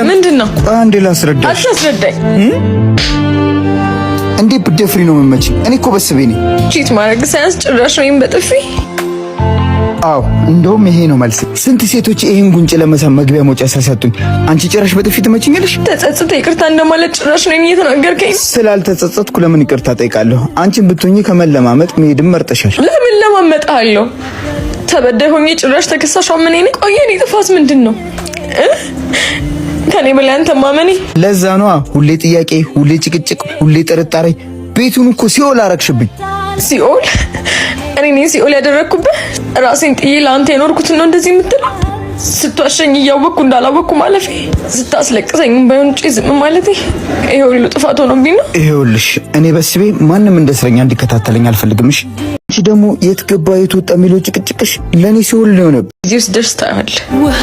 ምንድን ነው? አንዴ ላስረዳሽ። አታስረዳኝ። እንዴት ብትደፍሪ ነው የምመችኝ? እኔ እኮ በስቤ ነኝ። Cheat ማድረግ ሳያንስ ጭራሽ ወይም በጥፊ። አዎ፣ እንደውም ይሄ ነው መልስ። ስንት ሴቶች ይሄን ጉንጭ ለመሳም መግቢያ መውጫ ሳሰጡኝ፣ አንቺ ጭራሽ በጥፊ ትመችኛለሽ? ተጸጽተ ይቅርታ እንደማለት ጭራሽ ነው እየተናገርከኝ። ስላልተጸጸትኩ ለምን ይቅርታ ጠይቃለሁ? አንቺን ብትሆኚ ከመለማመጥ መሄድም መርጠሻል። ለምን ለማመጣለሁ? ተበዳይ ሆኜ ጭራሽ ተከሳሽ ምን ነኝ? ቆይ የኔ ጥፋት ምንድን ነው? ከኔ በላይ አንተ ማመኔ። ለዛ ነዋ ሁሌ ጥያቄ፣ ሁሌ ጭቅጭቅ፣ ሁሌ ጥርጣሬ። ቤቱን እኮ ሲኦል አረግሽብኝ። ሲኦል? እኔ ነኝ ሲኦል ያደረግኩብህ? ራሴን ጥዬ ለአንተ የኖርኩትን ነው እንደዚህ የምትለው? ስትዋሸኝ እያወቅኩ እንዳላወቅኩ ማለፌ፣ ስታስለቅሰኝ ባይሆን ውጪ ዝም ማለቴ ይሄ ሁሉ ጥፋት ሆኖብኝ ነው። ይኸውልሽ፣ እኔ በስቤ ማንም እንደ እስረኛ እንዲከታተለኝ አልፈልግም። እሺ? አንቺ ደግሞ የት ገባ የት ወጣ የሚለው ጭቅጭቅሽ ለእኔ ሲኦል ነው የሆነብኝ። እዚህ ውስጥ ደርስ ታያለህ። ውሃ